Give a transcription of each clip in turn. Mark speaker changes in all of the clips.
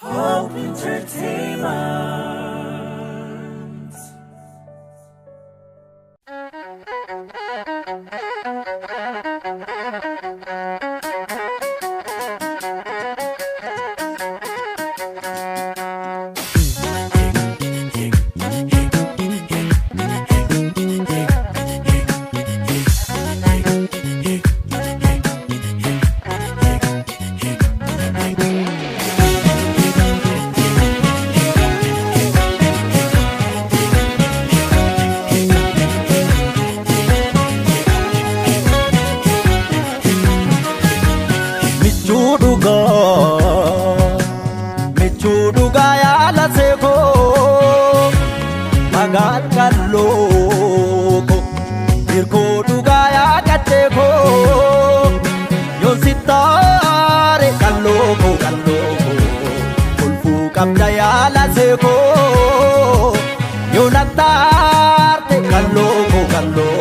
Speaker 1: Hope Entertainment.
Speaker 2: Michuu dhugaa, michuu dhugaa yaala seekoo, magaan qal'oo koo, hirkoo dhugaa yaa qaccee koo, yoon sittaare qal'oo koo qal'oo koo, kolfuu qabda yaala seekoo, yoo nattaarte qal'oo koo qal'oo,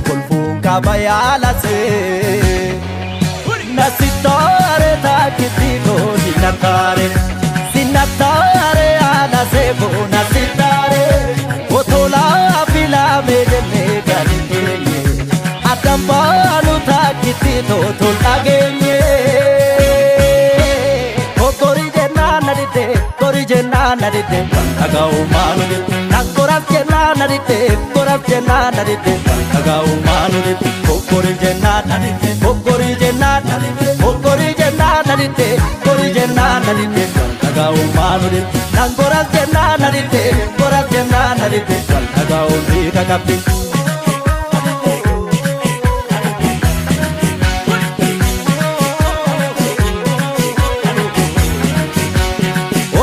Speaker 2: kolfuun qaba yaala see. Nasitare takitiko sinatare sinatare alaseko nasitare otola filame jenne galitenye adambalu takitito toltagenye Kokori jenna nadite kori jenna nadite tagau manu Nangoras jenna nadite koras jenna nadite tagau manu Kokori jenna nadite kokori jenna nadite kokori jenna nadite kori jenna nadite tagau manu Nangoras jenna nadite koras jenna nadite tagau ni kakapti.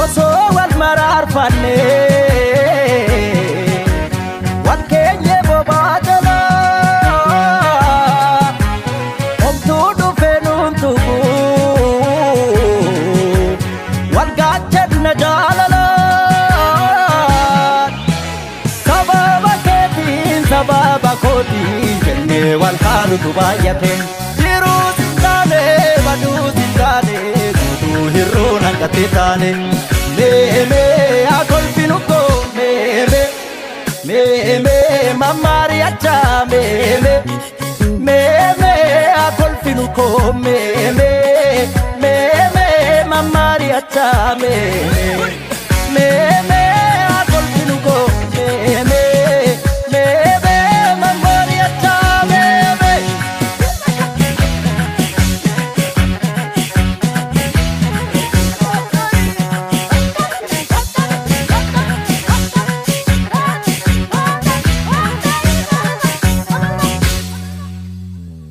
Speaker 2: Osoo wal maraarfanne wal keenye bobaa jalaa homtuu dhufee nuun tuqu wal gaachanna jaalalaa sababa keetiin sababa kootiin jennee wal kaanutu baay'ate jiruus hin taane baduus hin taane guutuu hir'uun hanqatti taane meemee haa kolfinu koo meemee meemee mammaari'achaa meemee meemee haa kolfinu koo meemee meemee mammaari'achaa meemee meemee haa kolfinu koo meemee meemee mammaari'achaa meemee.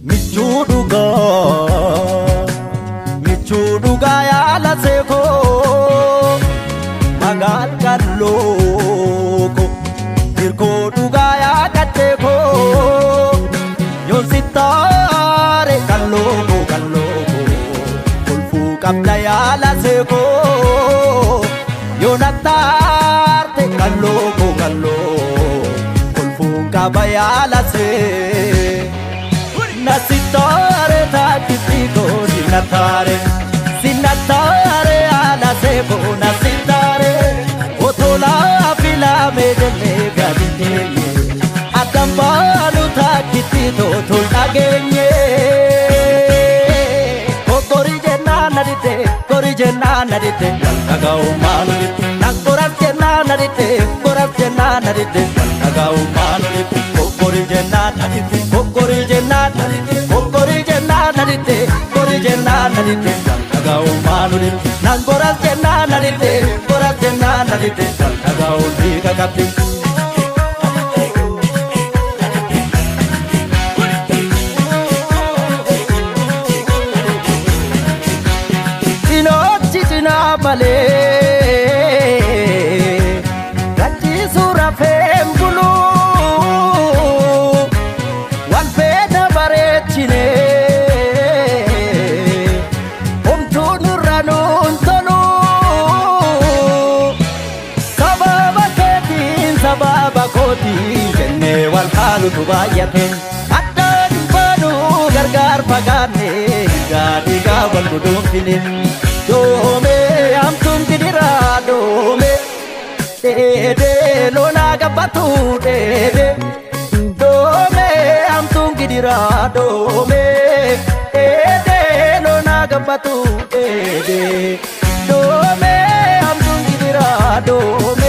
Speaker 2: Michuu dhugaa, michuu dhugaa yaala seekoo, magaan qal'oo koo, hirkoo dhugaa yaa qaccee koo, yoon sittaare qal'oo koo qal'oo koo, kolfuu qabda yaala seekoo, yoo nattaarte qal'oo koo qal'oo, kolfuun qaba yaala see. Nasitare takitiko sinatare sinatare alaseko nasitare otola filame jenne gaditenye adambalu takitito toltagenye Kokori jenna nadite kori jenna nadite tagau manu Nangoras jenna nadite koras jenna nadite tagau manu Kokori jenna nadite kokori jenna nadite kokori jenna nadite kori jenna nadite tagau manu Nangoras jenna nadite koras jenna nadite tagau ni kakapti. Cinoochi cinaa malee gachiisuu rafeen bulu wal feena bareechine homtuu nurra nuun tolu sababa keetiin sababa kootiin jennee wal kaalutu baay'ate addaan hin baanu gargaar fagaanne dhiigaa dhiigaa wal guduunfine. Yoomee. gabbatu dheede doomee hamtuun gidiraa doomee dheedee loonaa gabbatu dheede doomee hamtuun gidiraa doomee.